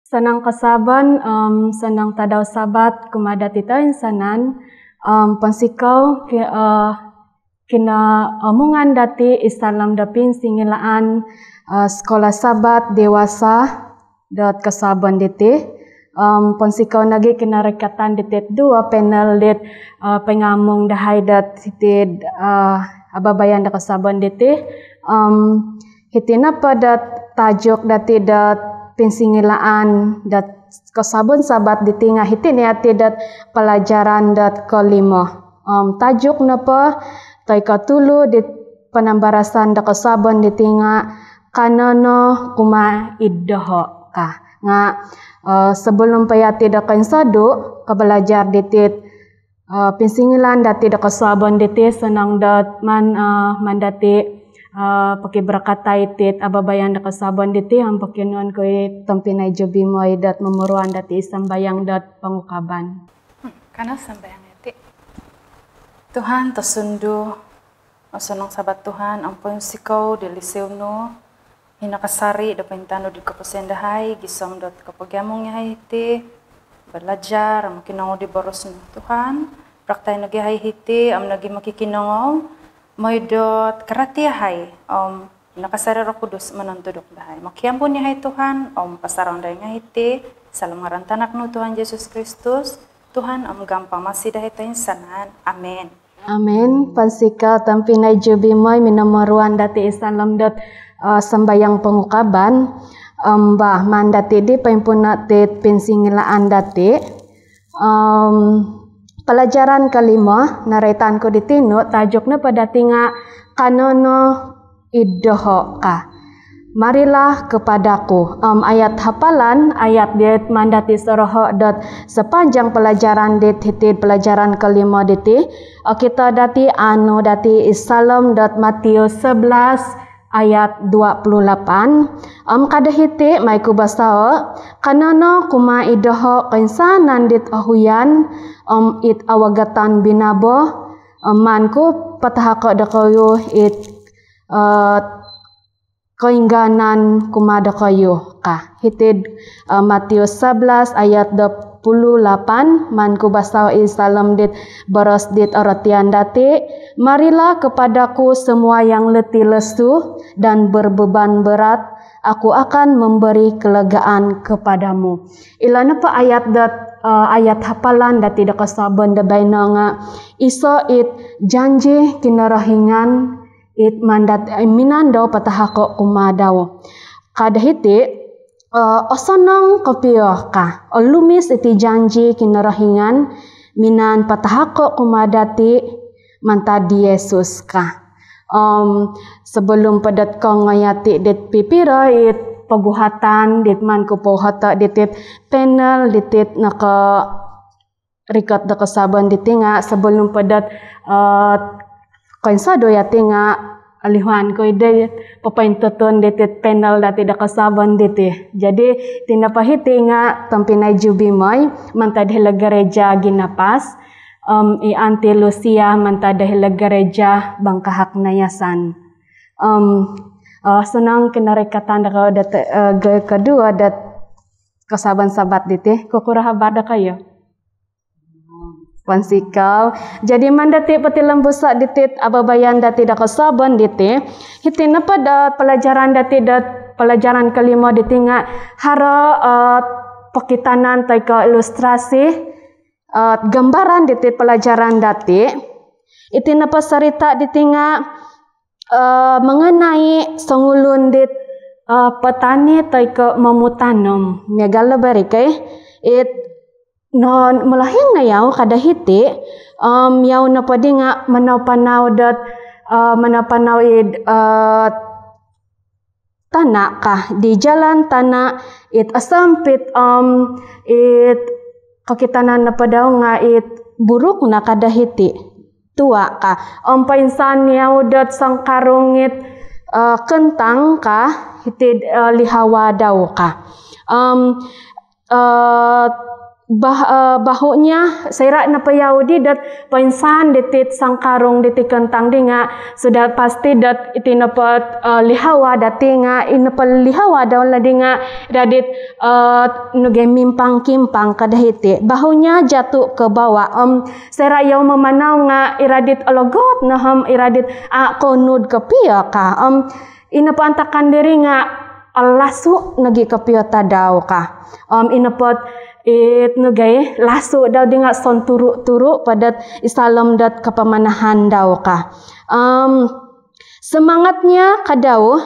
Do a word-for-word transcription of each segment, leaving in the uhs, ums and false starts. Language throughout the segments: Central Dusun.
Sanang kosuabon, om sanang tadau Sabat kumaa dati toinsanan, om ponsikou ki-, eh, kinoomungan dati id saalom do pinsingilaan, eh, Sekolah Sabat Dewasa dot kosuabon diti. Om ponsikou nogi kinorikatan diti duo panel dit, eh, poingamung dahai dot hiti, eh, ababayan do kosuabon diti. Om hiti nopo dot tajuk dati dot pinsingilaan dot kosuabon Sabat diti nga hiti no yati dot pelajaran dot kelima. Om tajuk nopo toi ko tulu dit panambarasan do kosuabon diti nga Kano no kumaa id doho ka. Nga, eh, sebelum po yati do koinsodu kabalajar diti, eh, pinsingilaan dati do kosuabon diti, sanang dot maan, eh, maan dati, eh, pokiberkatai iti ababayan do kosuabon diti, om pokionuon ku i tompinai Jubimoi dot momuruan dati id sambayang dot pongukaban. Hmm, kanou sambayang yati. Tuhan, tosundu, osonong Sabat Tuhan, om ponsikou di lisi nu, hino kasari do pointanud di koposion dahai, gisom dot kopogiamung yahai hiti, balajar, om mokinongou di boros nu. Tuhan, berkatai nogi yahai hiti, om nogi mokikinongou, mooi dot karati yahai, om hino kasari Roh Kudus monontuduk dahai. Mokiampun yahai Tuhan, om pasarahon dahai nga hiti, saalom ngaran tanak nu Tuhan Yesus Kristus, Tuhan om gampamasi dahai toinsanan. Amin. Amin. Ponsikou tompinai Jubimoi minomoruan dati id saalom dot, eh, sambayang pongukaban. Om bah, maan dati di poimpuuno iti pinsingilaan dati. Om pelajaran kelima, noroitan ku di tinu, tajuk nopo dati nga Kano no id doho ka. Marilah kepadaku. Om ayat hafalan, ayat dit maan dati soroho dot sepanjang pelajaran dit hiti pelajaran kelima diti, okito dati, aanu dati id saalom dot Matius sebelas ayat dua puluh lapan. Om ka do hiti, mai ku basao, Kano no kumaa id doho koinsanan dit ohuyan, om it awagatan binabo, om maan ku patahako dokoyu it, eh, koingganan kumaa dokoyu ka. Hiti id, eh, Matius sebelas ayat dua puluh lapan, maan ku basao id saalom dit boros dit orotian dati, Marilah kepadaku semua yang letih lesu dan berbeban berat, aku akan memberi kelegaan kepadamu. Ilo nopo ayat dot, eh, ayat hafalan dati do kosuabon do baino nga iso it janji Kinorohingan it maan dat-, eh, minaan dau patahako kumaa dau. Ka do hiti, eh, osonong kopio ka, olumis iti janji Kinorohingan minaan patahako kumaa dati mantad di Yesus ka. Om sebelum po dot kongoi yati dit pipiro it poguhatan dit maan ku pouhoto diti panel diti noko rikot do kosuabon diti nga, sebelum po dot, eh, koinsodu yati nga, olihuan ku i di popointutun diti panel dati do kosuabon diti. Jadi, iti nopo hiti nga tompinai Jubimoi mantad hilo gereja Ginapas, om i Aunty Lucia mantad hilo gereja Bangkahak Nayasan. Om, eh, sanang kinorikatan dokoyu dot, eh, ge-, kedua dot kosuabon Sabat diti. Kukuro habar dokoyu? Ponsikou. Jadi, maan dati potilombuso diti ababayan dati do kosuabon diti. Hiti nopo do pelajaran dati do pelajaran kelima diti nga haro, eh, pokitanan toi ko ilustrasi, eh, gambaran diti pelajaran dati. Iti nopo cerita diti nga, eh, mengenai songulun dit, eh, petani toi ko momutanom. Miagal do bari kai, it no molohing no yau ka do hiti, om yau nopo di nga manau-panau dot, eh, manau-panau id, eh, tana ka, di jalan tana it osempit, om it kokitanan nopo dau nga it buruk no ka do hiti. Tua ka. Om poinsaan yau dot songkarung it, eh, kentang ka, hiti, eh, lihawa dau ka. Om, eh, bah, eh, bahunya soira nopo yau di dot poinsan diti sangkarung diti kentang di nga sudah pasti dot iti nopo, eh, lihawa dati nga, i nopo lihawa dau lah di nga ira dit, eh, nu gia mimpang-kimpang ka do hiti. Bahunya jatuh ke bawah. Om soira yau mamanau nga ira dit ologot no om ira dit a konud kopio ka. Om i nopo antakan diri nga alasu nogi kopio tadau ka. Om i nopo it nu gia lasu dau di nga sonturu-turu po dot id saalom dot kapamanahan dau ka. Om semangatnya ka dau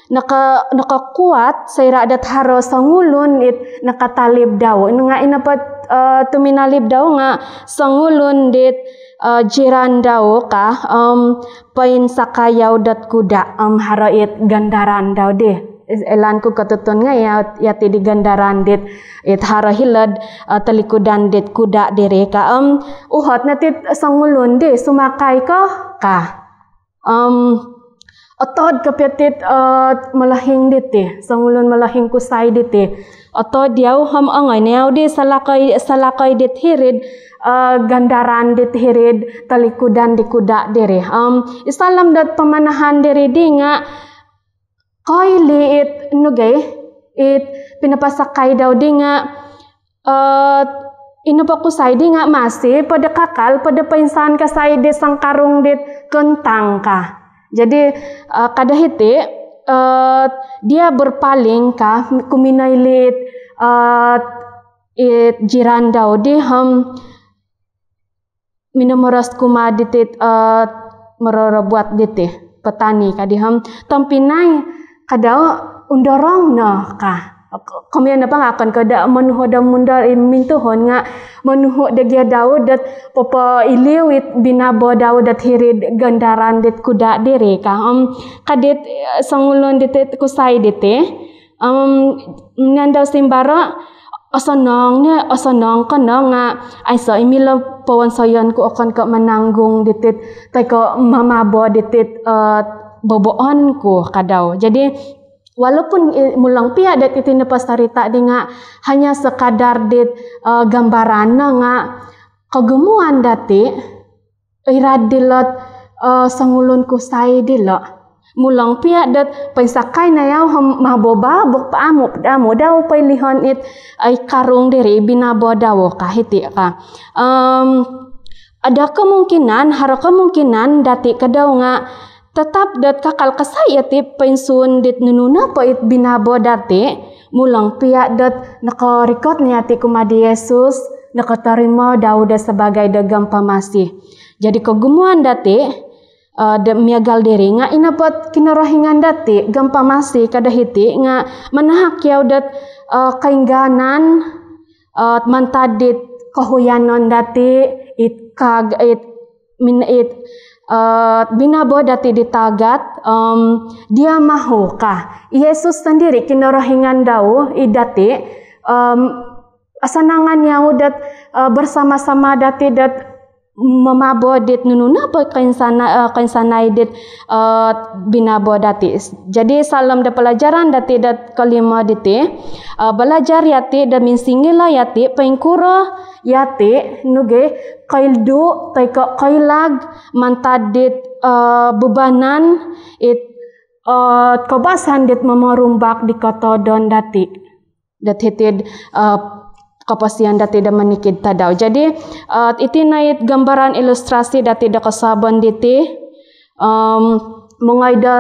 naka, nakakuat soira dot haro songulun it nakatalib dau. Nga i nopo, eh, tuminalib dau nga songulun dit, eh, jiran dau ka, om poinsakai yau dot kuda, om haro it gandaran dau di. Is-, elan ku kotutun nga ya, yati di gandaran dit, it haro hilo'd, eh, talikudan dit kuda diri ka. Om uhot no tit songulun di sumakai ko ka. Om otod kopio tit, eh, molohing diti, songulun molohing kusai diti. Otod yau om ongoi no yau di salakoi, salakoi dit hiri'd, eh, gandaran dit hiri'd talikudan di kuda diri. Om id saalom dot pamanahan diri di nga koili it nu gia, it pinapasakai dau di nga, eh, i nopo kusai di nga masih po do kakal po do poinsan kasai di sangkarung dit kentang ka. Jadi, eh, ka do hiti, eh, dia berpaling ka, kuminoili it, eh, it jiran dau di om minomoros kumaa diti, eh, mororobuat diti, petani ka di om, tompinai ka dau, undorong no ka. Komoyon nopo nga okon ko do monuhu do mundorong, mintuhun nga monuhu do gia dau dot popoiliu it binabo dau dot hiri'd gandaran dit kuda diri ka. Om ka dit, eh, songulun diti kusai diti, om miagal dau simbaro, osonong no, osonong ko no nga aiso i milo powonsoyon ku, okon ko mananggung diti toi ko mamabo diti, eh, boboon ku ka dau. Jadi walaupun i-, mulang pia dot iti nopo sarita di nga hanya sekadar dit, eh, gambaran no nga kogumuan dati, ira dilo, eh, songulun kusai dilo. Mulang pia dot poinsakai no yau om mabo-babuk po, amu, amu dau poilihon it, eh, karung diri binabo dau ka hiti ka. Om ada kemungkinan, haro kemungkinan dati ka dau nga tetap dot kakal kasai yati poinsuun dit nunu nopo it binabo dati, mulang pia dot nokorikot no yati kumaa di Yesus, nokotorimo dau do sebagai do gampamasi. Jadi kogumuan dati, eh, do miagal diri nga i nopo ot Kinorohingan dati, gampamasi ka do hiti nga manahak yau dot, eh, koingganan, eh, mantad dit kohuyanon dati, it kag-, it min-, it, eh, binabo dati di tawagat, om dia mahu ka. Yesus sendiri, Kinorohingan dau, i dati, om asanangan yau dot, eh, bersama-sama dati dot mamabo dit nunu nopo koinsana-, eh, koinsanai dit, eh, binabo dati. Jadi saalom do pelajaran dati dot kolimo diti, eh, belajar yati do minsingilo yati poingkuro yati nu gia koidu toi ko koilag mantad dit, eh, bebanan it, eh, koubasan dit momorumbak di kotoodon dati dot hiti'd, eh, koposion dati do monikid tadau. Jadi, eh, iti no it gambaran ilustrasi dati do kosuabon diti, om mongoi do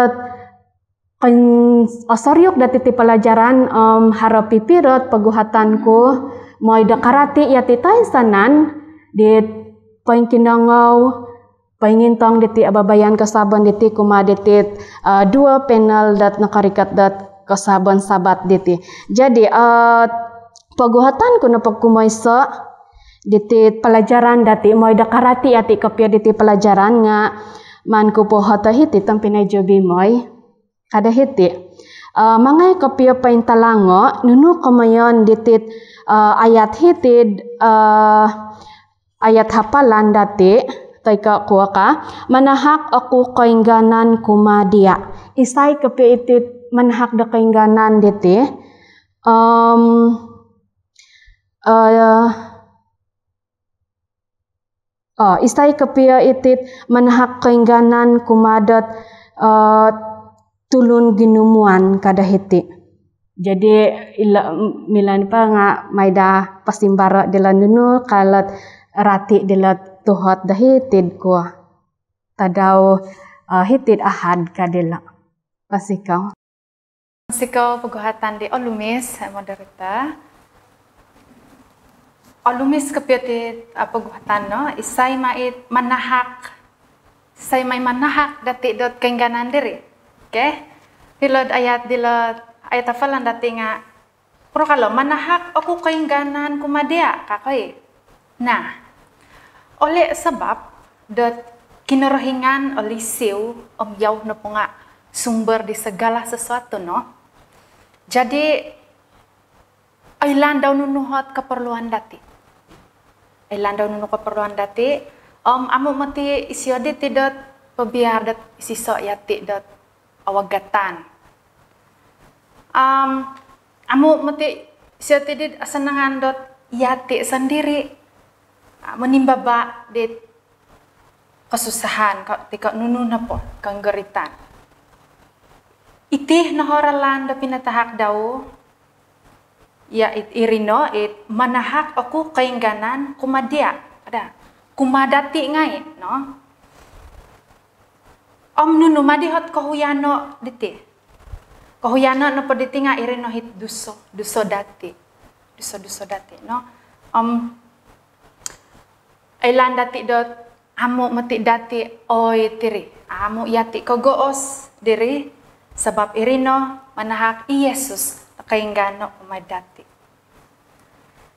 koin-, osoriuk dati ti pelajaran, om haro pipiro ot poguhatan ku, mooi do karati yati toinsanan dit poingkinongou, poingintong diti ababayan kosuabon diti kumaa diti, eh, duo panel dot nokorikot dot kosuabon Sabat diti. Jadi, eh, poguhatan ku nopo kumoiso diti pelajaran dati, mooi do karati yati kopio diti pelajaran nga maan ku pouhoto hiti tompinai Jobi mooi. Ka do hiti. Eh, mangai kopio pointalango, nunu komoyon diti, eh, ayat hiti, eh, ayat hafalan dati, toi ko kuo ka, manahak oku koingganan kumaa dia. Isai kopio iti manahak do koingganan diti? Om, eh, Oh, isai kopio itit manahak koingganan kumaa dot, eh, tulun ginumuan ka do hiti. Jadi, ilo, milo nopo nga maai daa posimbaro dilo nunu ka lot rati dilo tuhot do hiti'd kuo. Tadau, eh, hiti'd Ahad ka dilo. Pounsikou. Pounsikou poguhatan di olumis, eh, moderator. Olumis kopio ti, eh, poguhatan no, isai maai manahak, isai maai manahak dati dot koingganan diri. Okey. Hilo'd ayat dilo, ayat hafalan dati nga, purukalo, "Manahak oku koingganan kumaa dia," ka koi. Nah, oleh sebab dot Kinorohingan olisiu om yau nopo nga sumber di segala sesuatu no. Jadi, oilaan dau nunu ot keperluan dati. Oilaan dau nunu keperluan dati. Om amu moti isio diti dot pobiar dot isoiso yati dot awagatan. Om amu moti isio diti dot asanangan dot yati sendiri, ah, monimbaba dit kesusahan, ko, toi ko nunu nopo, kenggeritan. Iti no o ralan do pinatahak dau, ya, it, iri no, it, "Manahak oku koingganan kumaa dia." Ada, kumaa dati ngai, no? Om nunu ma di ot kohuyan no diti? Kohuyan no nopo diti nga iri no it duso, duso dati. Duso-duso dati, no? Om oilaan dati dot amu moti dati ooi diri. Amu yati kogoos diri, sabab iri no manahak i Yesus koingganan no kumaa dati.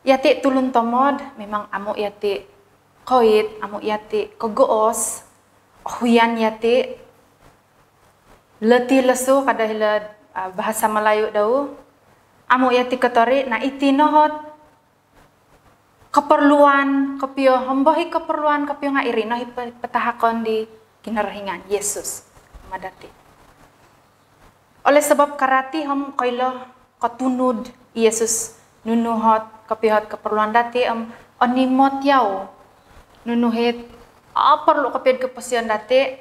Yati tulun tomod, memang amu yati kooit, amu yati kogoos, ohuyan yati, letih lesu ka do hilo'd, ah, bahasa Melayu dau. Amu yati kotori, nah, iti no ot keperluan kopio, om bohi keperluan kopio nga iri no i pe-, petahakon di Kinorohingan, Yesus, kumaa dati. Oleh sebab karati om koilo kotunud i Yesus nunu ot kopio ot keperluan dati, om onimot yau nunu it, ah, perlu kopio id koposion dati.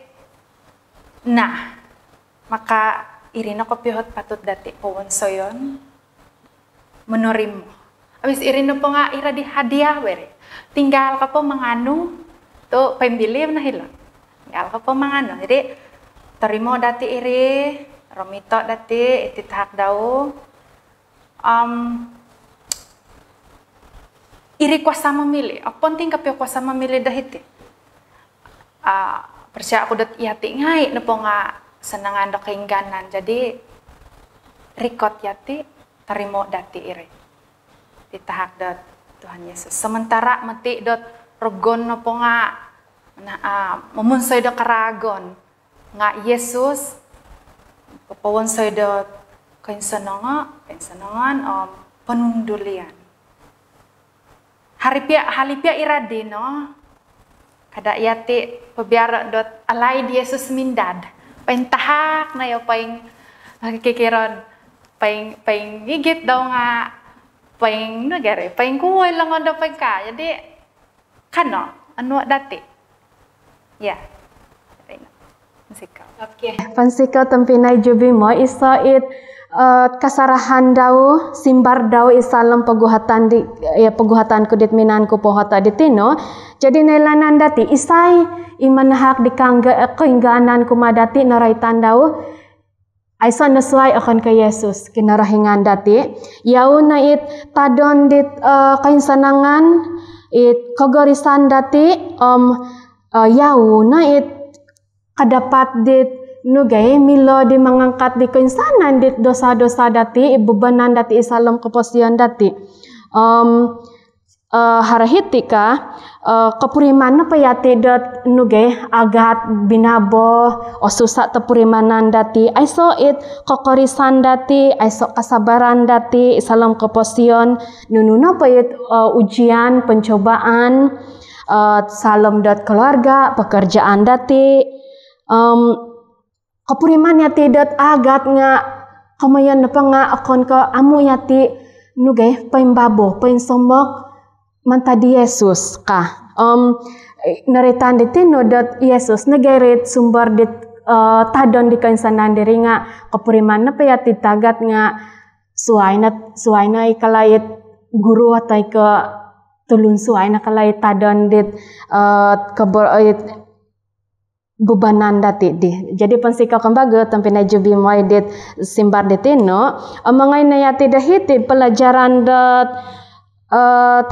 Nah, maka iri no kopio ot patut dati powonsoyon, menerima. Habis iri nopo nga iri di hadiah bo iri. Tinggal ko po manganu, tu poimbili no hilo. Tinggal ko po manganu. Jadi, terima dati iri, romito dati, iti tahak dau. Om, iri kuasa memilih. Apo penting kopio kuasa memilih do hiti? Ah, percaya oku dot yati ngai nopo nga asanangan do koingganan. Jadi, rikot yati, terima dati iri. Iti tahak dot Tuhan Yesus. Sementara moti dot rogon nopo nga, nah, ah, momonsoi do karagon. Nga Yesus popowonsoi do koinsonongo-, koinsonongon om ponundulian. Hali pia, hali pia iri dino, kada yati pobiaro dot alaid Yesus mindad. Pointahak no yau, poing, kikirod, poing, poingigit dau nga, poing, nu gari, poingkuo i longon dau poingkaa. Jadi, kano, anu dati. Ya. Pounsikou. Okey. Pounsikou tompinai Jubimo, iso it, eh, kasarahan dau, simbar dau id saalom poguhatan di, ya, poguhatan ku dit minaan ku pohoto di tino. Jadi noilaan dati, isai i manahak di kangga-, eh, koingganan kumaa dati, noroitan dau. Aiso nosuai okon ko Yesus, Kinorohingan dati. Yau no it tadon dit, eh, koinsanangan, it kogorisan dati, om, eh, yau no it kadapat dit, nu gai, milo di mangangkat di koinsanan dit dosa-dosa dati, i bebanan dati id saalom koposion dati. Om, eh, haro hiti ka, eh, kopuriman nopo yati dot, nu gai, agat, binabo, osusa topurimanan dati, aiso it kokorisan dati, aiso kasabaran dati id saalom koposion, nunu nopo it, eh, ujian, pencobaan, eh, saalom dot keluarga, pekerjaan dati, om, kopuriman yati dot agat nga komoyon nopo nga okon ko, amu yati, nu gai, poimbabo, poinsomok mantad di Yesus ka. Om noroitan di tinu dot Yesus nogi iri sumber di tadon di koinsanan diri nga kopuriman nopo yati tagat nga suai no, suai no i kalait guru atau ko tulun suai no kalait tadon dit kebor bebanan dati di. Jadi ponsikou kembagu tompinai Jubi mooi dit simbar di tinu, om ongoi no yati do hiti pelajaran dot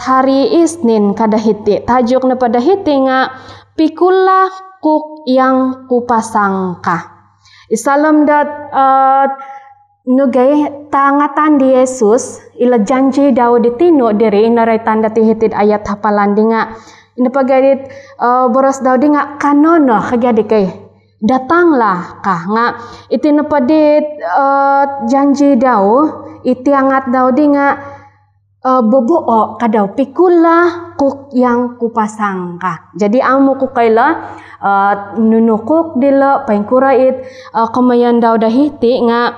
hari Isnin ka do hiti. Tajuk nopo do hiti nga Pikulah Kuk yang Kupasang ka. Id saalom dot nogi tangatan di Yesus, ilo janji dau di tinu diri, noroitan dati hiti id ayat hafalan di nga, ino po gia dit boros dau di nga, "Kanou no," ka gia di kai, "Datanglah," ka. Nga iti nopo dit janji dau, iti angat dau di nga, "Boboo," ka dau, "pikulah kuk yang kupasang," ka. Jadi amu ku koilo nunu kuk dilo, poingkuro it komoyon dau do hiti nga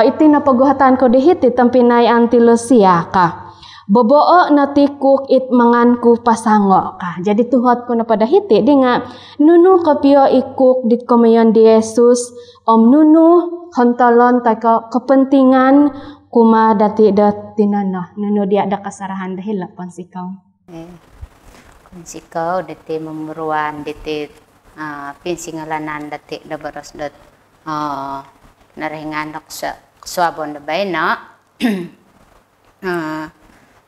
iti no poguhatan ku do hiti tompinai Antilusia ka. "Boboo no ti kuk it mangan ku pasango," ka. Jadi tuhot ku nopo do hiti di nga nunu kopio i kuk dit komoyon di Yesus om nunu hontolon toi ko kepentingan kumaa dati do tinono. Nunu dia do kosorohon do hilo, ponsikou. Ponsikou diti momuruan diti pinsingilaan dati do boros dot norohingan do kosuabon do baino.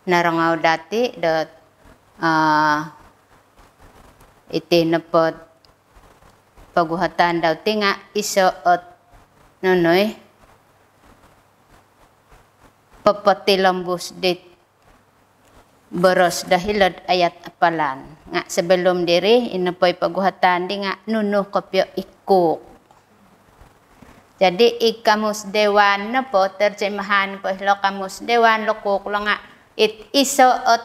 Norongou dati dot iti nopo poguhatan dau ti nga iso ot nunu i popotilombus dit boros do hilo'd ayat hafalan. Nga sebelum diri, ino po i poguhatan di nga nunu kopio i kuk. Jadi i Kamus Dewan nopo, terjemahan po hilo Kamus Dewan, lo kuk lo nga it iso ot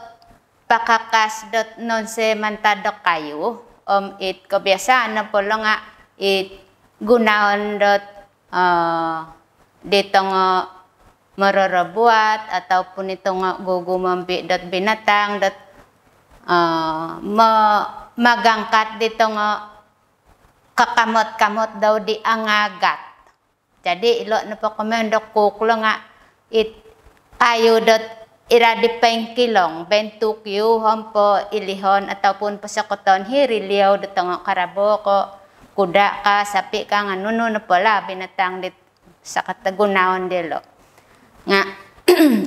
pakakas dot nonse mantad do kayu, om it kebiasaan nopo lo nga it gunoon dot di tongo mororobuat ataupun di tongo gugumompi dot binatang dot magangkat di tongo kakamot-kamot dau di angagat. Jadi ilo nopo komoyon do kuk lo nga it kayu dot iradi poingkilong, bentuk U om poilihon ataupun posokoton hiri liou do tongo karabo ko kuda ka, sapi ka, nga nunu nopo lah binatang dit sokot gunoon diolo. Nga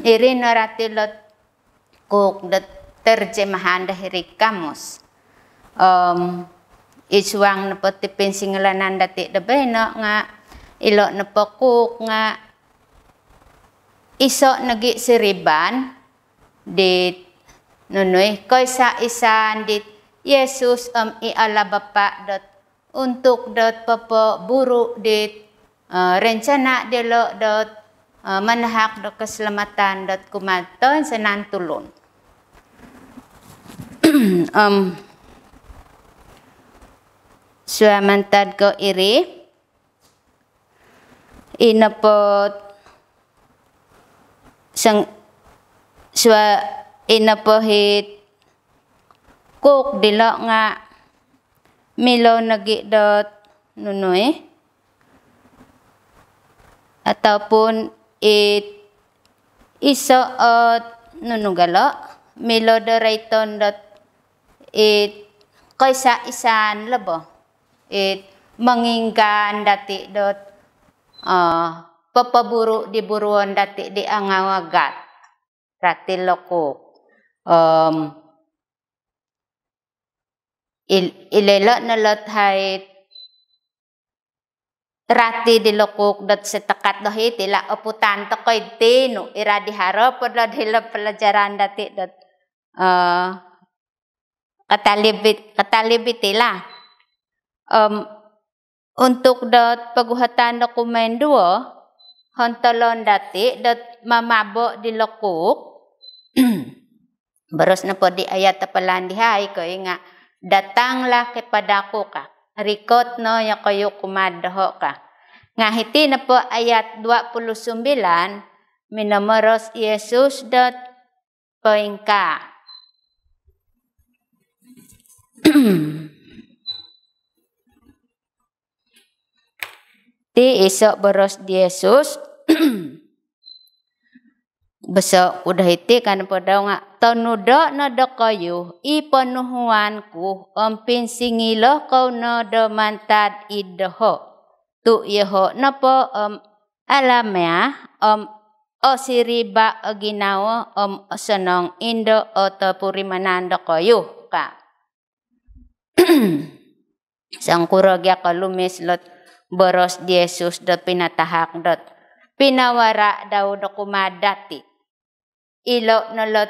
iri no rati lot kuk dot terjemahan do hiri Kamus. Om id suang nopo ti pinsingilaan dati do baino nga ilo nopo kuk nga iso nogi siriban dit nunu i koisa-isaan dit Yesus om i Allah Bapa dot untuk dot popoburu dit rencana diolo dot manahak do keselamatan dot kumaa toinsanan tulun. Om suai mantad ko iri, ino po sang suai ino po it kuk dilo nga milo nogi dot nunu i ataupun it iso ot nunu galo, milo do roiton dot it koisa-isaan lobo it monginggaan dati dot popoburu di buruon dati di angagat rati lo kuk. Om ilo-ilo no lot hai rati dilo kuk dot setakat do hiti lah oputan tokou id tinu, iradi haro po do hilo pelajaran dati dot katalib it, katalib iti lah. Om untuk dot poguhatan do kumoinduo, hontolon dati dot mamabo dilo kuk. Boros nopo di ayat hafalan dihai ko i nga, "Datanglah kepada-Ku," ka. "Rikot no yokoyu kumaa doho," ka. Nga hiti nopo ayat dua puluh sembilan, minomoros Yesus dot poingkaa, Ti iso boros di Yesus, boros ku do hiti kan po dau nga, "Tonudo no dokoyu i ponuhuan ku, om pinsingilo kou no do mantad id doho. Tu yoho nopo om alamea om osiriba o ginawo om osonong indo o topurimanan dokoyu," ka. Songkuro gia kolumis lot boros di Yesus dot pinatahak dot pinawara dau do kumaa dati. Ilo no lot,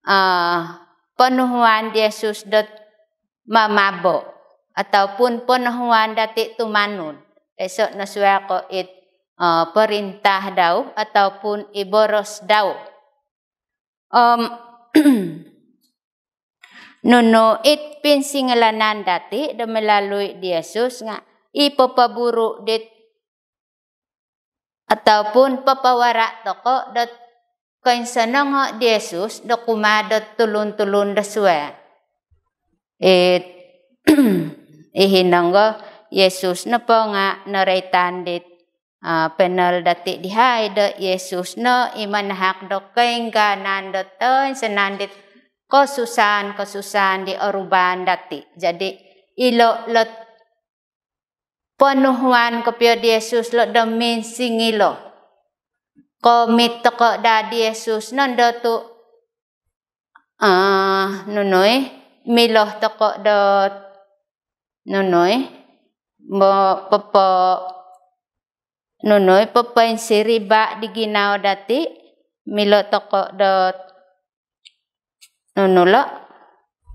ah, ponuhuan di Yesus dot mamabo ataupun ponuhuan dati tumanud. Iso no suai ko it, ah, perintah dau ataupun i boros dau. Om, nunu it pinsingilaan dati do melalui di Yesus nga i popoburu dit ataupun papawara toko dot koinsanangan di Yesus do kumaa dot tulun-tulun do suai. It, i hinonggo Yesus nopo nga noroitan dit, ah, panel dati dihai do Yesus no i manahak do koinganan do toinsanan dit kosusaan-kosusaan di oruban dati. Jadi, ilo lot ponuhuan kopio di Yesus lo do minsingilo. Komit toko daa di Yesus nondo tu, ah, nunu i, milo toko dot, nunu i, mo, popo, nunu i, popoinsiriba di ginawo dati, milo toko dot nunu lo,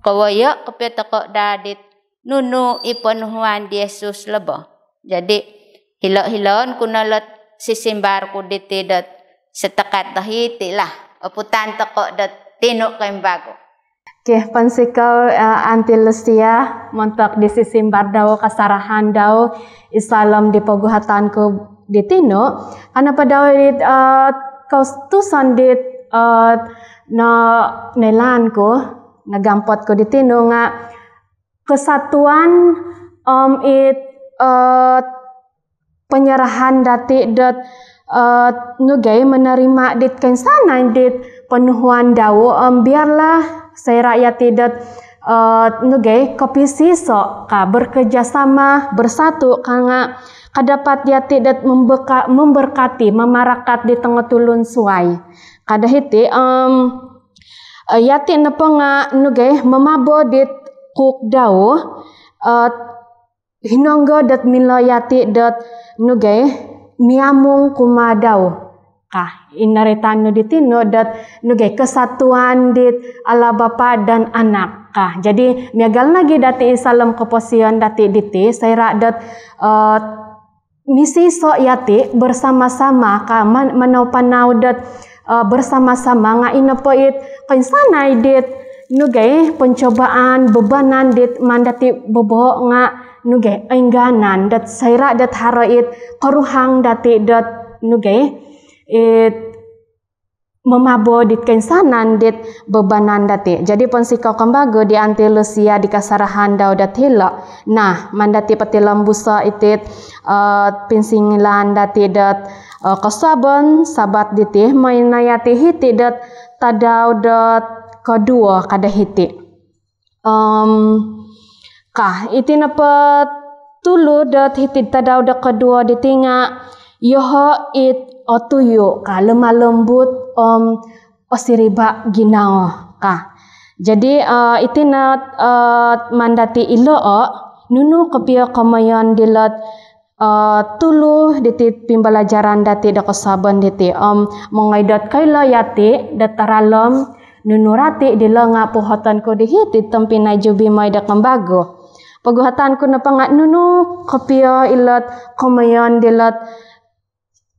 kowoyo kopio toko daa dit nunu i ponuhuan di Yesus lo bo. Jadi, hilo-hiloon ku no lot sisimbar ku diti dot setakat do hiti lah. Oputan toko dot tinu kembagu. Okey, pounsikou, eh, Aunty Lucia, montok di sisimbar dau, kasarahan dau id saalom di poguhatan ku di tinu. Ka nopo dau dit, eh, koutusan dit, eh, no, noilaan ku, nogampot ku di tinu nga kesatuan, om, it, eh, penyerahan dati dot, eh, nogi menerima dit koinsanai dit ponuhuan dau, om, biarlah soira yati dot, eh, nogi kopisiso ka, bekerjasama, bersatu ka nga kadapat yati dot membeka-, memberkati, mamarakat di tongo tulun suai. Ka do hiti, om, eh, yati nopo nga nogi mamabo dit kuk dau, eh, hinonggo dot milo yati dot nogi miamung kumaa dau. Ka, i noroitan nu di tinu dot nogi kesatuan dit Allah Bapa dan Anak. Ka, jadi miagal nogi dati id saalom koposion dati diti, soira dot, eh, misiso yati bersama-sama ka, man-, manau-panau dot, eh, bersama-sama nga i nopo it koinsanai dit nogi pencobaan, bebanan dit maan dati bobo nga nogi oinganan dot soira dot haro it koruhang dati dot nogi it mamabo dit koinsanan dit bebanan dati. Jadi pounsikou kembagu di Aunty Lucia di kasarahan dau dot hilo. Nah, maan dati potilombuso iti, eh, pinsingilaan dati dot, eh, kosuabon Sabat diti, mooi no yati hiti dot tadau dot koduo ka do hiti. Om, ka, iti nopo tulu dot hiti id tadau do koduo diti nga, yoho it otuyu ka, lemah lembut om osiriba ginawo ka. Jadi, eh, iti no, eh, maan dati iloo, nunu kopio komoyon dilot eh, tulu diti pimbalajaran dati do kosuabon diti. Om, mongoi dot koilo yati dot taralom, nunu rati dilo nga puhoton ku di hiti tompinai Jubi mooi do kembagu. Poguhatan ku nopo nga nunu kopio ilot komoyon dilot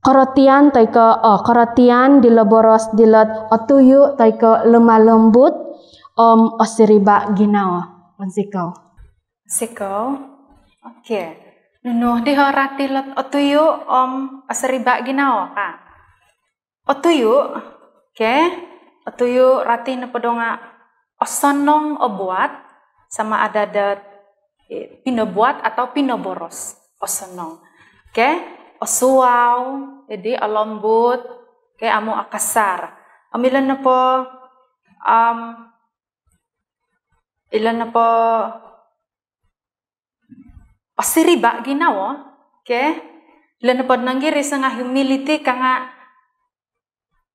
korotian toi ko, oh, korotian dilo boros dilot otuyu toi ko lemah lembut om osiriba ginawo. Pounsikou. Sikou. Okey. Nunu diho rati lot otuyu om osiriba ginawo ka. Otuyu. Okey. Otuyu rati nopo dau nga osonong obuat, sama ada dot, eh, pinobuat atau pinoboros. Osonong. Okey, osuau, jadi olombut, okey, amu okasar. Om ilo nopo, om ilo nopo osiriba ginawo, okey? Ilo nopo nonggiris nga humility ka nga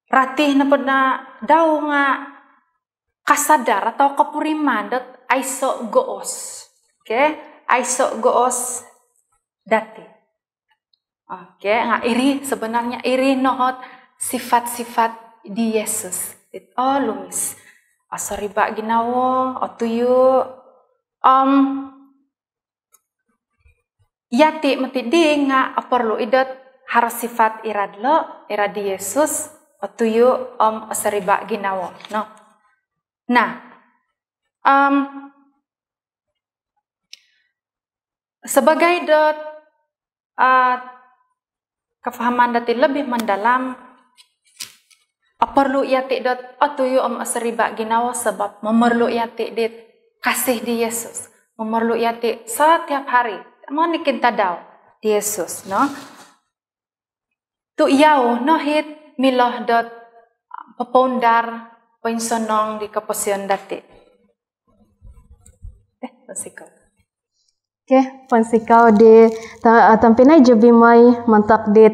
rati nopo dau nga kasadar atau kopuriman dot aiso goos. Okey? Aiso goos dati. Okey, nga iri sebenarnya iri no ot sifat-sifat di Yesus. It olumis. Osiriba ginawo, otuyu, om yati moti di nga oporlu i dot haro sifat irad lo, irad di Yesus, otuyu om osiriba ginawo, no. Nah, om sebagai dot, ah, kefahaman dati lebih mendalam, oporlu yati dot otuyu om osiriba ginawo sebab memerlu yati dit kasih di Yesus. Memerlu yati setiap hari. Monikid tadau di Yesus, no. Tu yau no it milo dot popoundar poinsonong di koposion dati. Eh, pounsikou. Okey, pounsikou di ta-, tompinai Jubimoi montok dit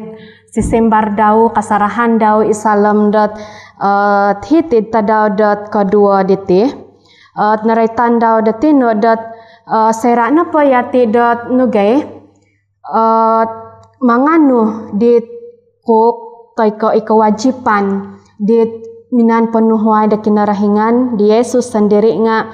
sisimbar dau, kasarahan dau id saalom dot, eh, hiti'd tadau dot koduo diti. Eh, noroitan dau dot tinu dot, eh, soira nopo yati dot nogi, eh, manganu dit kuk toi ko i kewajipan dit minaan ponuhuai do Kinorohingan, di Yesus sondiri nga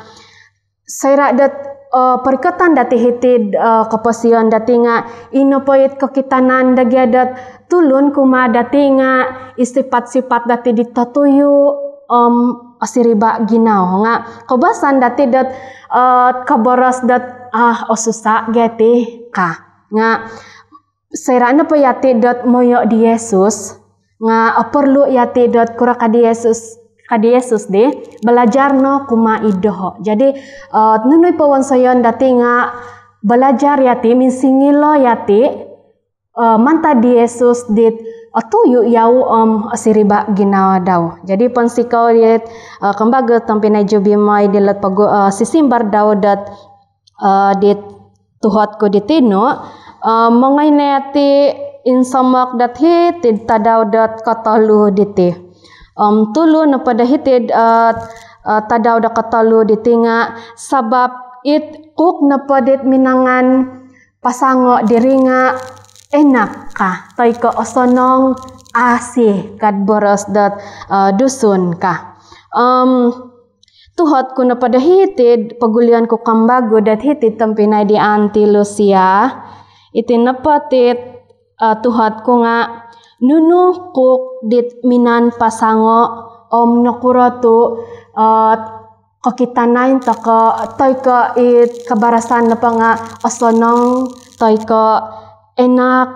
soira dot, eh, porikoton dati hiti'd, eh, koposion dati nga i nopo it kokitanan do gia dot tulun kumaa dati nga i sifat-sifat dati dit otuyu om osiriba ginawo nga koubasan dati dot, eh, koboros dot, ah, osusa gia ti ka. Nga soira nopo yati dot moyo di Yesus, nga oporlu yati dot kuro ka di Yesus, ka di Yesus di, belajar no kumaa id doho. Jadi, eh, nunu i powonsoyon dati nga belajar yati, minsingilo yati, eh, mantad di Yesus dit otuyu yau om osiriba ginawo dau. Jadi, pounsikou dit, eh, kembagu tompinai Jubimoi dilot pogu-, eh, sisimbar dau dot, eh, dit tuhot ku di tinu, eh, mongoi no yati insomok dot hiti'd tadau dot kotolu diti. Om tulu nopo do hiti'd, eh, eh, tadau dot kotolu diti nga sabab it kuk nopo dit minangan pasango diri nga enak ka, toi ko osonong, asi ka boros dot, eh, Dusun ka. Om tuhot ku nopo do hiti'd pogulion ku kembagu dot hiti'd tompinai di Aunty Lucia. Iti nopo tit, eh, tuhot ku nga nunu kuk dit minaan pasango om nokuro tu, eh, kokitanan toi ko, toi ko it kabarasan nopo nga osonong, toi ko enak,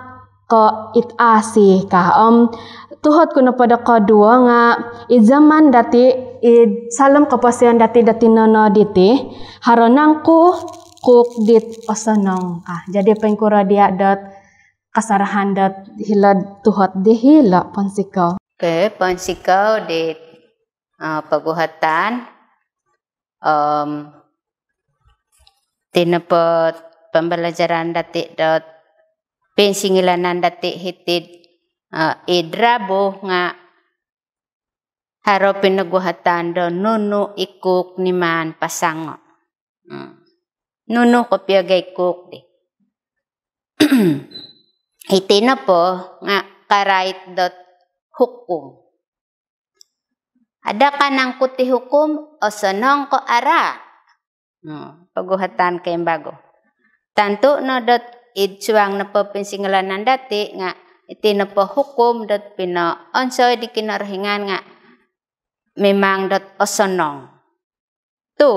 ko it asi ka. Om tuhot ku nopo do koduo nga id zaman dati, id saalom koposion dati dot tinono diti, haro nangku kuk dit osonong ka. Jadi poingkuro dia dot kasarahan dot hilo tuhot di hilo, pounsikou. Okey, pounsikou di, eh, poguhatan. Om iti nopo pembelajaran dati dot pinsingilaan dati hiti'd, eh, id Rabu nga haro pinoguhatan do nunu i kuk nimaan pasango. Hmm. Nunu kopio gia i kuk di. Iti nopo nga karait dot hukum. Adakah nangku ti hukum, osonong ko ara? Hmm, poguhatan kembagu. Tantu no dot id suang nopo pinsingilaan dati nga iti nopo hukum dot pinoonsoi di Kinorohingan nga memang dot osonong. Tu,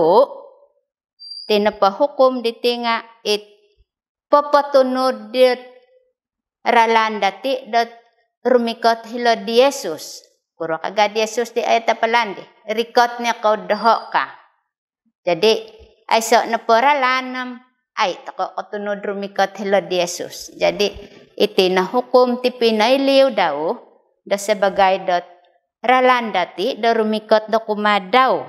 iti nopo hukum diti nga it popotunud dit ralan dati dot rumikot hilo di Yesus. Kuro ka gia di Yesus di ayat apalan di? Rikot no kou doho ka. Jadi, aiso nopo ralan om, ai toko kotunud rumikot hilo'd Yesus. Jadi, iti no hukum ti pinoiliu dau do sabaagi dot ralan dati do rumikot do kumaa dau.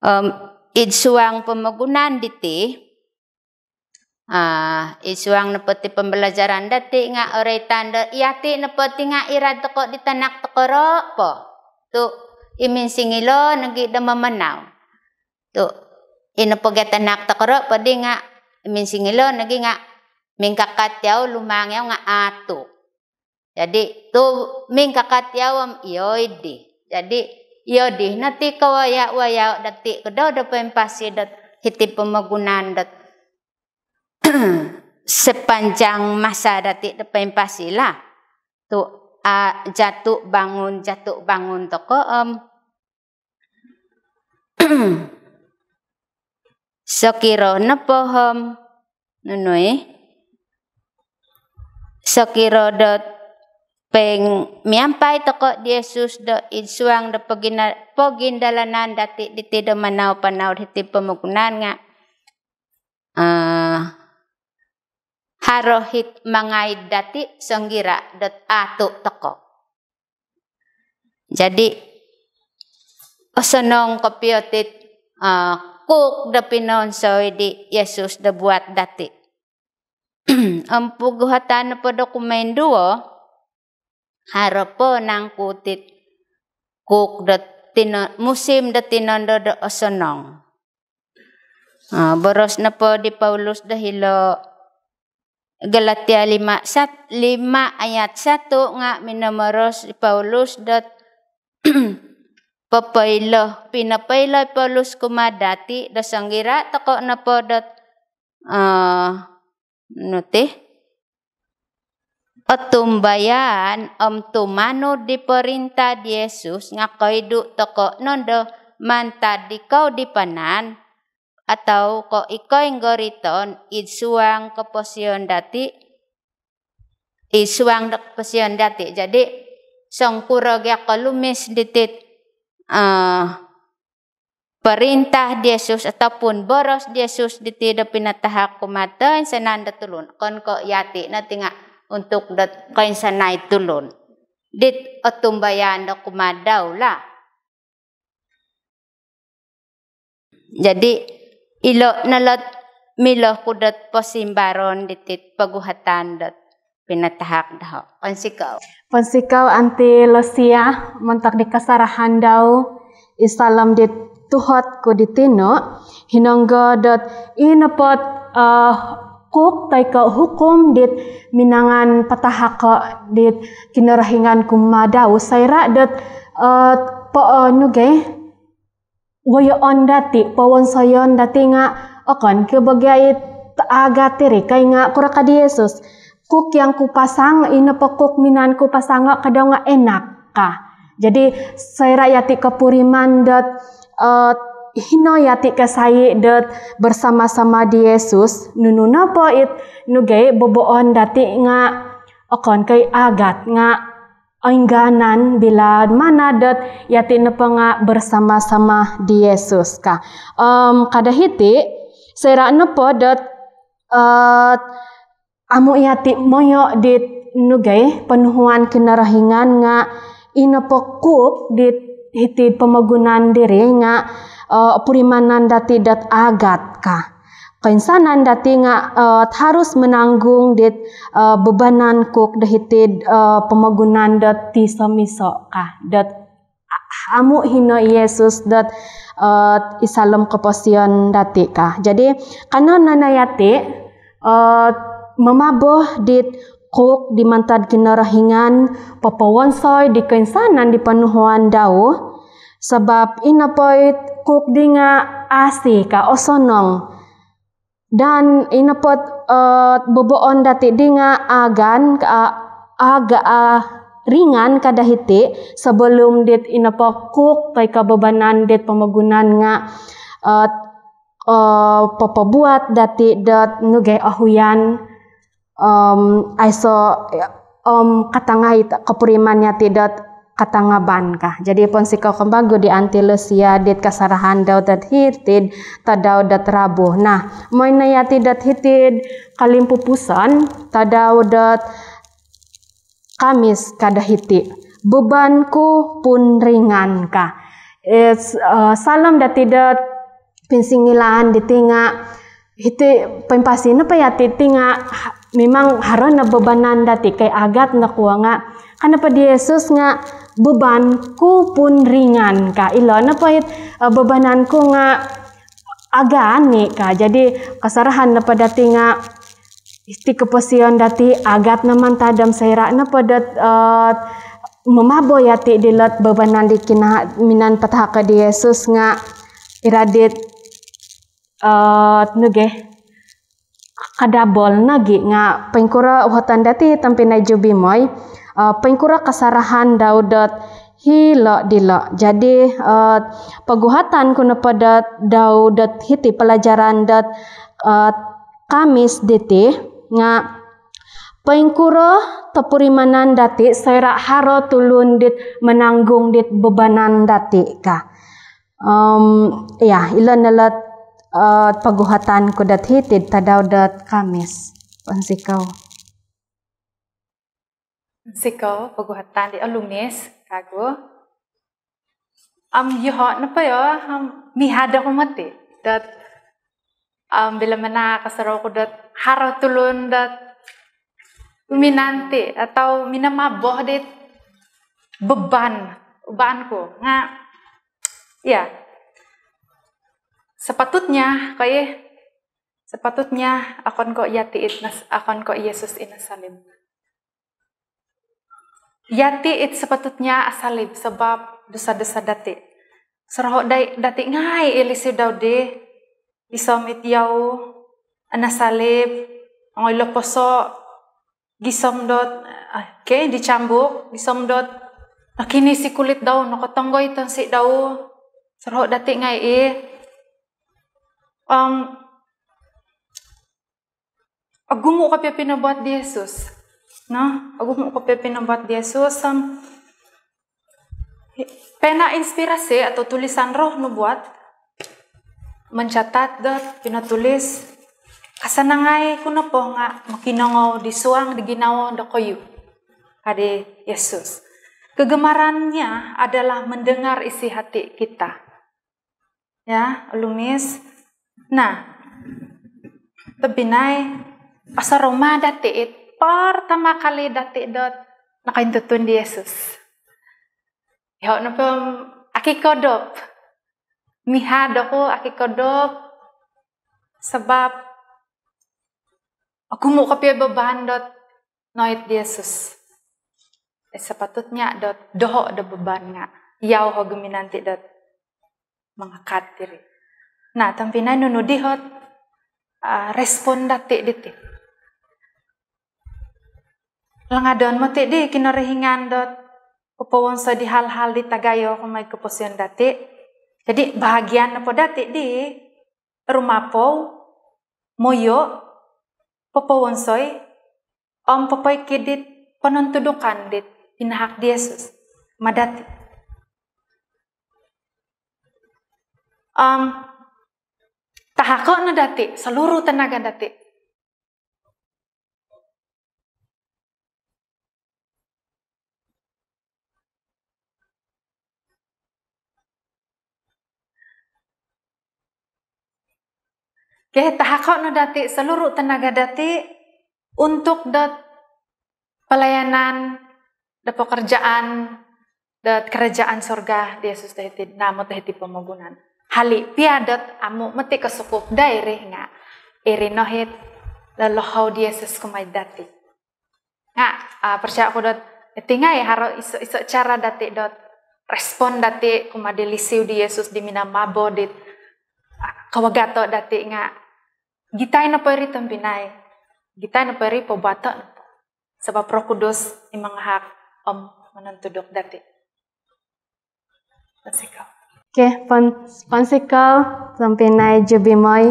Om, id suang pomogunan diti, ah, id suang nopo ti pembelajaran dati nga oroitan do yati nopo ti nga irad toko di tanak tokoro po. Tu, i minsingilo nogi do mamanau. Tu, i nopo gia tanak tokoro po di nga, i minsingilo nogi nga mingkakat yau, lumang yau nga atu. Jadi, tu mingkakat yau om iyo di. Jadi, iyo di no ti kawaya-waya dati kedo do poimpasi dot hiti pomogunan dot sepanjang masa dati do poimpasi lah. Tu, ah, jatuh bangun, jatuh bangun toko om sokiro nopo om, nunu i? Sokiro dot ping miampai toko di Yesus do id suang do pogina-, pogindalanan dati diti do manau-panau hiti pomogunan nga, ah, haro it mangaid dati songgira dot atu toko. Jadi, osonong kopio tit, ah, kuk do pinonsoi di Yesus do buat dati. Om poguhatan nopo do kumoinduo, haro po nangku tit kuk do tino-, musim do tinondo do osonong. Ah, boros nopo di Paulus do hilo Galatia lima sat-, lima ayat satu nga minomoros di Paulus dot popoilo, pinopoilo i Paulus kumaa dati do songgira toko nopo dot, ah, nu ti? Otumbayaan om tumanud di perintah di Yesus nga koidu toko nondo mantad di koudipanan, atau ko i koinggoriton id suang koposion dati, id suang do koposion dati. Jadi, songkuro gia kolumis ditit, ah, perintah di Yesus ataupun boros di Yesus diti do pinatahak kumaa toinsanan do tulun. Okon ko yati no ti nga untuk do koinsanai tulun. Dit otumbayaan do kumaa dau lah. Jadi, ilo no lot milo ku dot posimbaron ditit poguhatan dot pinatahak doho. Pounsikou. Pounsikou Aunty Lucia, montok di kosorohon dau id saalom dit tuhot ku di tinu, hinonggo dot i nopo ot, eh, kuk toi ko hukum dit minangan patahako dit Kinorohingan kumaa dau, soira dot, eh, po-, eh, nu gia, woyoon dati, powonsoyon dati nga okon ko bo gia it aagat diri, ka nga kuro ka di Yesus, "Kuk yang kupasang, i nopo kuk minaan ku pasango ka dau nga enak," ka. Jadi, soira yati kopuriman dot, eh, hino yati kasai dot bersama-sama di Yesus, nunu nopo it, nu gia, boboon dati nga okon ko i aagat nga oinganan bila mana dot yati nopo nga bersama-sama di Yesus ka. Om, ka do hiti, soira nopo dot, eh, amu yati moyo dit, nu gia, ponuhuan Kinorohingan nga i nopo kuk dit hiti pomogunan diri nga, eh, purimanan dati dot aagat ka. Koinsanan dati nga, eh, harus menanggung dit, eh, bebanan kuk do hiti'd, eh, pomogunan dot tiso-miso ka, dot a-, amu hino Yesus dot, eh, id saalom koposion dati ka. Jadi, kanou no yati, eh, mamabo dit kuk di mantad Kinorohingan, popowonsoi di koinsanan di ponuhuan dau, sabab i nopo it kuk di nga asi ka, osonong. Dan i nopo ot, eh, boboon dati di nga agan, ka, aga, ah, ringan ka do hiti, sebelum dit i nopo kuk toi ko bebanan dit pomogunan nga, eh, eh, popobuat dati dot, nu gia, ohuyan, om, aiso, om, katangai kopuriman yati dot katangaban ka. Jadi ponsikou kembagu di Aunty Lucia dit kasarahan dau dot hiti'd tadau dot Rabu. Nah, moi no yati dot hiti'd kolimpupuson, tadau dot Khamis ka do hiti. Bebanku pun ringan ka. Eh, s-, eh, saalom dati dot pinsingilaan diti nga hiti poimpasi nopo yati ti nga ha-, memang haro no bebanan dati kai agat no kuo nga. Ka nopo di Yesus nga bebanku pun ringan ka. Ilo nopo it, eh, bebananku nga agani ka. Jadi kasarahan nopo dati nga iti koposion dati agat no mantad om soira nopo dot, eh, momabo yati dilot bebanan di kina-, minan patahako di Yesus nga iri dit, eh, nogi kadabol nogi nga poingkuro uhoton dati tompinai Jubimoi, eh, poingkuro kasarahan dau dot hilo dilo. Jadi, eh, poguhatan ku nopo dot dau dot hiti pelajaran dot, eh, Khamis diti nga poingkuro topurimanan dati soira haro tulun dit menanggung dit bebanan dati ka. Om, ya, ilo no lot, eh, poguhatan ku dot hiti'd tadau dot Khamis. Ponsikou. Ponsikou, poguhatan di olumis, kagu. Om, yoho nopo yo, om, mihad oku moti. Dot, om, bila mana kosorou ku dot haro tulun dot minanti atau minamabo dit beban, bebanku. Nga, ya. Sepatutnya, kai, sepatutnya okon ko yati it nas-, okon ko Yesus i nasalib. Yati it sepatutnya asalib sebab dosa-dosa dati. Soroho dai-, dati ngai i lisi dau di, gisom it yau, anasalib, ongoi loposo, gisom dot, ah, okey, dicambuk, gisom dot, nokinis i kulit dau, nokotonggoi tonsi dau, soroho dati ngai i. Om, ogumu kopio pinobuat di Yesus. No, ogumu kopio pinobuat di Yesus. Om, pena inspirasi atau tulisan Roh Nubuat mencatat dot pinotulis, kasanangai ku nopo nga mokinongou di suang di ginawo dokoyu, ka di Yesus. Kegemarannya adalah mendengar isi hati kita. Ya, olumis. Nah, tompinai, osorou ma dati it pertama kali dati dot nakaintutun di Yesus. Yoho nopo om aki kodop. Mihad oku aki kodop sebab ogumu kopio beban dot noit di Yesus. Eh, sepatutnya dot doho do beban nga yau ho guminanti dot mangangkat diri. Nah, tompinai, nunu di ot, ah, respon dati diti. Langadon moti di Kinorohingan dot popowonsoi di hal-hal di tagayo kumaa id koposion dati. Jadi, bahagian nopo dati di rumapou, moyo, popowonsoi, om popoikid dit ponontudukan dit pinahak di Yesus kumaa dati. Om, tahako no dati, seluruh tenaga dati. Okey, tahako no dati seluruh tenaga dati untuk dot pelayanan, dot pekerjaan, dot kerajaan sorga di Yesus do hiti, namo do hiti pomogunan. Hali pia dot amu moti kosukup do iri nga iri no it lolohou di Yesus kumaa dati. Nga, ah, percaya oku dot, iti ngai haro iso-iso cara dati dot respon dati kumaa di lisi di Yesus di minamabo dit, ah, kawagato dati nga, gitai nopo iri tompinai, gitai nopo iri pobuato nopo. Sebab Roh Kudus i mangahak om monontuduk dati. Ponsikou. Okey, pon-, ponsikou tompinai Jubimoi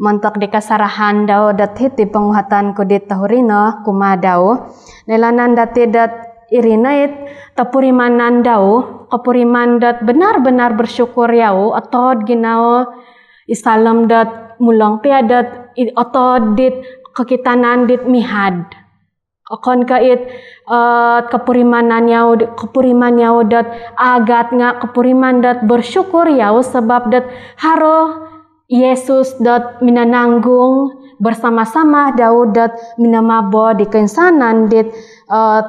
montok di kasarahan dau dot hiti ponguhatan ku di tohuri no kumaa dau. Noilaan dati dot iri no it topurimanan dau, kopuriman dot benar-benar bersyukur yau, otod ginawo id saalom dot mulong pia dot i-, otod dit kokitanan dit mihad. Okon ko it, eh, kopurimanan yau, kopuriman yau dot awagat nga kopuriman dot bersyukur yau sebab dot haro Yesus dot minananggung bersama-sama dau dot minamabo di koinsanan dit, eh,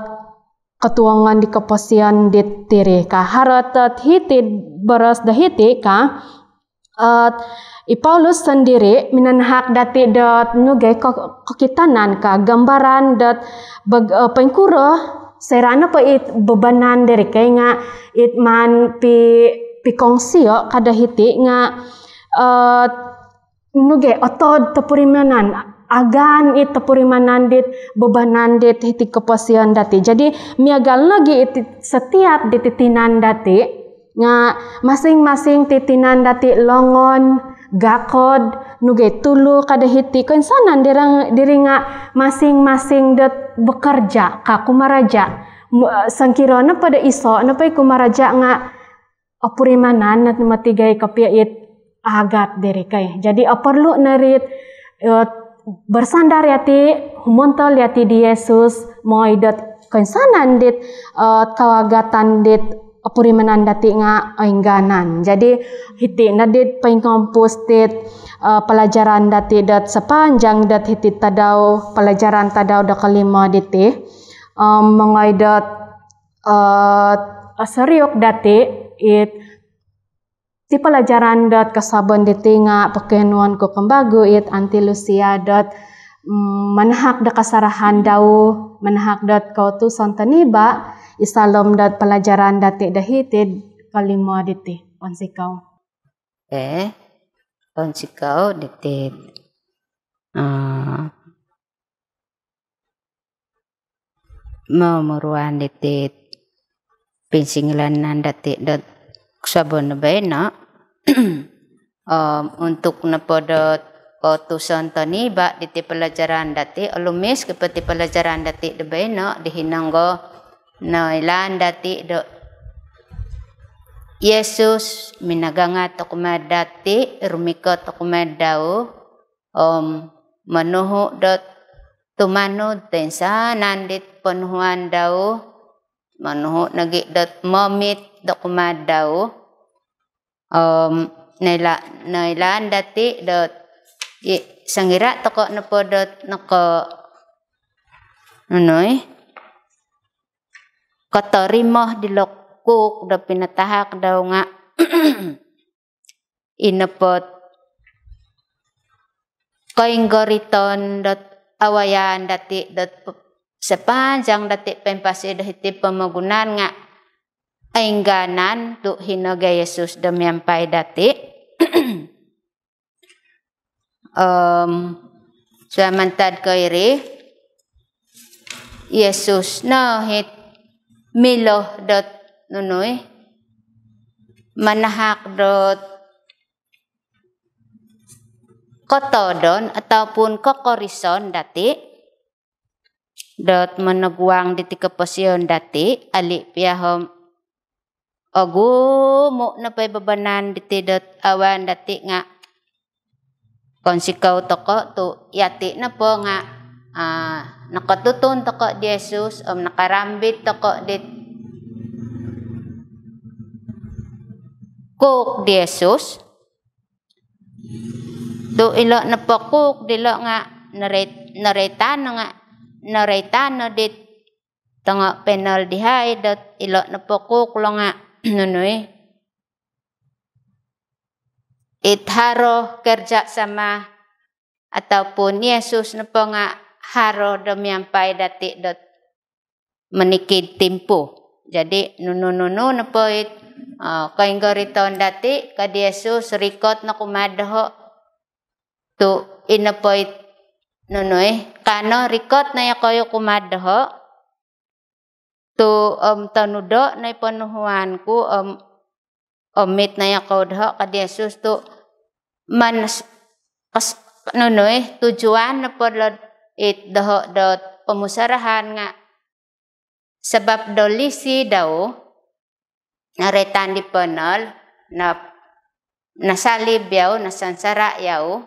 kotuongon di koposion dit tiri ka. Haro dot hiti boros do hiti ka, eh, i Paulus sendiri minanahak dati dot nogi ko-, kokitanan ka gambaran dot bag-, eh, poingkuro soira nopo it bebanan diri kai nga it maan pi-, pikongsian ka do hiti nga, eh, nogi otod topurimanan, agaan it topurimanan dit bebanan dit hiti koposion dati. Jadi, miagal nogi it setiap dit tinan dati, nga masing-masing ti tinan dati longon, gakod, nogi tulu ka do hiti, koinsanan diri, diri nga masing-masing dot bekerja ka kumaraja. Mu-, songkuro nopo do iso nopo i kumaraja nga opurimanan no moti gai kopio it awagat diri kai. Jadi, eh, perlu no ri it, eh, bersandar yati, humontol yati di Yesus, mooi dot koinsanan dit, eh, kawagatan dit opurimanan dati nga oingganan. Jadi, hiti no dit poingompus dit, eh, pelajaran dati dot sepanjang dot hiti tadau, pelajaran tadau do kolimo diti. Om, mongoi dot, eh, osoriuk dati it ti pelajaran dot kosuabon diti nga pokionuon ku kembagu it Aunty Lucia dot, mm, manahak do kasarahan dau, manahak dot kootuson toniba id saalom dot pelajaran dati do hiti kolimo diti. Pounsikou. Eh, pounsikou diti. Ah, momuruan diti pinsingilaan dati dot kosuabon do baino. Om, untuk nopo dot kootuson toniba diti pelajaran dati, olumis kopio ti pelajaran dati do baino di hinonggo noilaan dati do Yesus minagangat do kumaa dati, rumikot do kumaa dau, om monuhu dot tumanud toinsanan dit ponuhuan dau, monuhu nogi dot moomit do kumaa dau. Om, noila-, noilaan dati dot i-, songira tokou nopo dot noko-, nunu i, kotorimo dilo kuuk do pinatahak dau nga i nopo it koinggoriton dot awayaan dati dot p-, sepanjang dati poimpasi do hiti pomogunan nga oingganan tu hino gai Yesus do miampai dati. Om, suai mantad ko iri, Yesus no it milo dot nunu i, manahak dot kotoodon ataupun kokorison dati dot monoguang diti koposion dati, ali pia om ogumu nopo i bebanan diti dot awayaan dati nga pounsikou tokou tu yati nopo nga, ah, nokotutun tokou di Yesus, om nakarambit tokou dit kuuk di Yesus. Tu ilo nopo kuuk dilo nga noroi-, noroitan no nga, noroitan no dit tongo panel dahai dot ilo nopo kuuk lo nga nunu i, it haro kerjasama ataupun Yesus nopo nga haro do miampai dati dot monikid timpu. Jadi, nunu-nunu nopo it, ah, koinggoriton dati, ka di Yesus, rikot no kumaa doho. Tu i nopo it nunu i, kanou rikot no yokoyu kumaa doho. Tu om tonudo no i ponuhuan ku, om oomit no yokoyu doho, ka di Yesus tu man-, kas-, nunu i, tujuan nopo dilo it doho dot pomusarahan nga sabab do lisi dau, noroitan di Paul, na, nasalib yau, nasansara yau,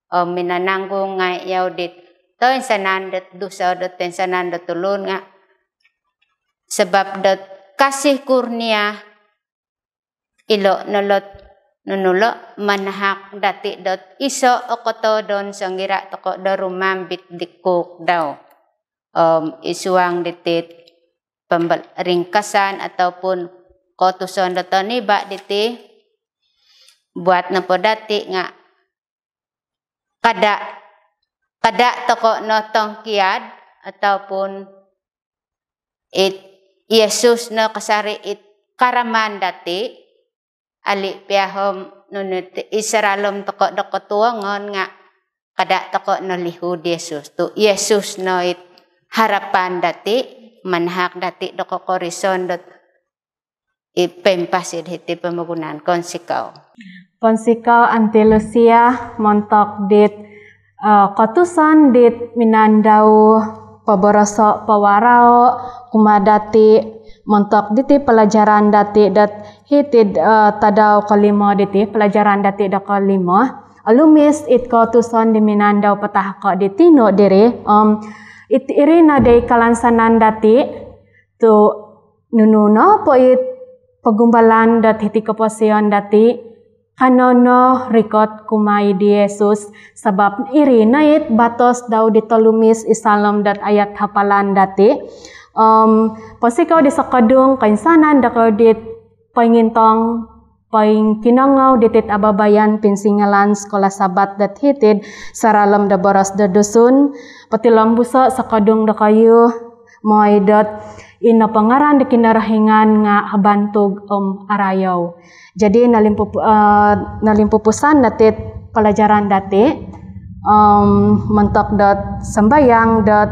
om minananggung ngai yau dit toinsanan dot dusa dot toinsanan dot tulun nga, sabab dot kasih kurnia ilo no lot nunu lo manahak dati dot iso o kotodon songira toko do rumambit di kuk dau. Om id suang diti pembel-, ringkasan ataupun kotuson do toniba diti, buat nopo dati nga kada, kada toko no tongkiad ataupun it Yesus no kasari it karaman dati, ali pia om nunu ti id saralom toko do kotuongon nga kada toko no lihu di Yesus. Tu Yesus no it harapan dati, manahak dati do kokorison dot i poimpasi do hiti pomogunan. Kounsikou. Kounsikou Aunty Lucia montok dit, eh, kotuson dit minandau poboroso powarao kumaa dati montok diti pelajaran dati dot hiti, eh, tadau kolimo diti, pelajaran dati do kolimo. Olumis it kotuson di minandau patahako di tinu diri, om it iri no di kalansanan dati, tu nunu nopo it pogumbalan dot hiti koposion dati, kanou no rikot kumaa di Yesus, sabab iri no it batos dau di tolumis id saralom dot ayat hafalan dati. Om pounsikou di sokodung koinsanan dokoyu dit poingintong, poingkinongou ditit ababayan pinsingilaan Sekolah Sabat dot hiti'd saralom do boros do Dusun. Potilombuso sokodung dokoyu, mooi dot i nopo ngaran do Kinorohingan nga habantug om arayou. Jadi, nolimpupu-, eh, nolimpupusan dati pelajaran dati, om montok dot sambayang dot,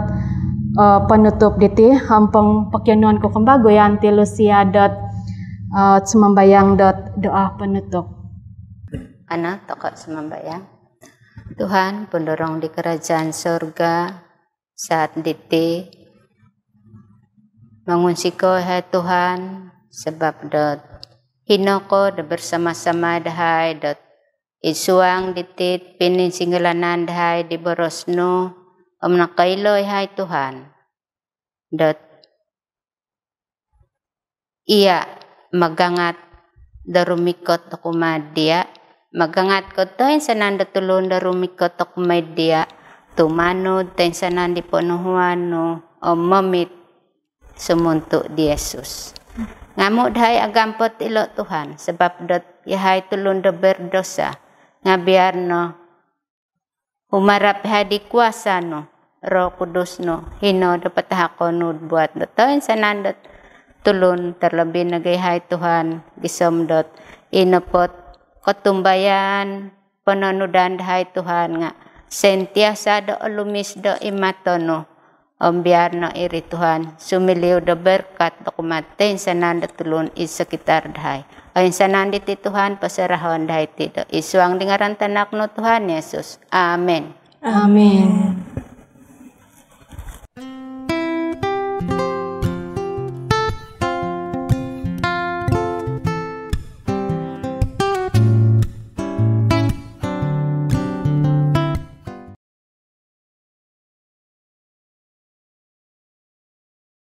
eh, penutup diti, om pong-, pokionuon ku kembagu Aunty Lucia dot, eh, sumambayang dot doa penutup. Kanou toko sumambayang. Tuhan, Pendorong di kerajaan sorga, saat diti mongunsikou yahai Tuhan, sabab dot hino ko do bersama-sama dahai dot id suang diti pininsingilaan dahai di boros nu, om nokoilo yahai Tuhan dot iya magangat do rumikot do kumaa dia, magangat ko toinsanan do tulun do rumikot do kumaa dia, tumanud toinsanan di ponuhuan nu, om momit sumuntu di Yesus. Ngamu dahai agampot ilo Tuhan, sabab dot yahai tulun do berdosa, nga biar no humarap yahai di kuasa nu, Roh Kudus nu, hino do patahakon nu buat do toinsanan dot tulun, terlebih nogi yahai Tuhan, gisom dot i nopo ot kotumbayaan pononudan dahai Tuhan nga sentiasa do olumis do id mato nu. Om biar no iri Tuhan, sumiliu do berkat do kumaa toinsanan do tulun id sekitar dahai. Oinsanan diti Tuhan, poserahon dahai ti do id suang di ngaran tanak nu Tuhan Yesus. Amin. Amin.